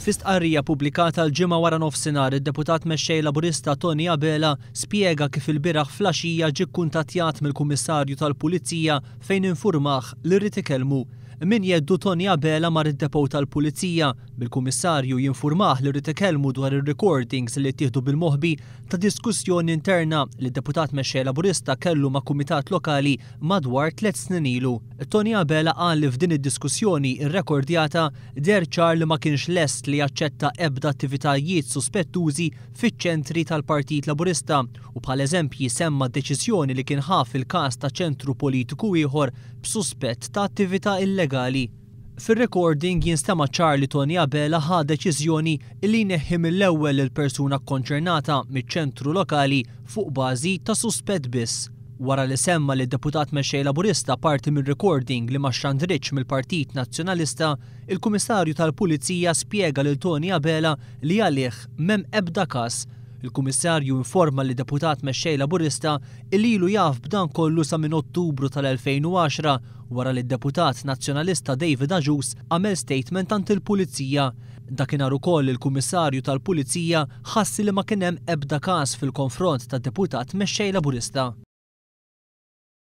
Fi stqarrija pubblikata l-Ġimgħa waranofsinhar, id-Deputat Mexxej Laburista Toni Abela spjega kif ilbieraħ flaxija ġie kkuntattjat mill-Kummissarju tal-Pulizija fejn infurmah li ried ikellmu. Minn jeddu Toni Abela mar id-depot tal-Pulizija, bil-Kummissarju jinfurmah li ried ikellmu dwar ir-recordings li ttieħdu bil-moħbi ta' diskussjoni interna li d-Deputat Mexxej Laburista kellu ma' kumitat lokali madwar tlett snin ilu. Toni Abela qal li f'din id-diskussjoni rrekordjata deher ċar li ma kienx lest li jaċċetta ebda attivitajiet suspettużi fiċ-ċentri tal-Partit Laburista u bħala eżempji semma deċiżjoni li kien ħa fil-każ ta' ċentru politiku ieħor b'suspett ta' attività illegali. Fir-recording jinstema' ċar li Toni Abela ħa deċiżjoni li jneħħi mill-ewwel lill-persuna kkonċernata miċ-ċentru lokali fuq bażi ta' suspett biss. Wara li semma li d-Deputat Mexxej Laburista parti mir-recording li ma xxandritx mill-Partit Nazzjonalista, il-Kummissarju tal-Pulizija spjega lil Toni Abela li għalih m'hemm ebda każ. Il-Kummissarju informa lid-Deputat Mexxej Laburista illi ilu jaf b'dan kollu sa minn Ottubru tal-2010 wara li d-Deputat Nazzjonalista David Agius għamel statement għand il-Pulizija. Dakinhar ukoll il-Kummissarju tal-Pulizija ħass li ma kien hemm ebda każ fil-konfront tad-Deputat Mexxej Laburista.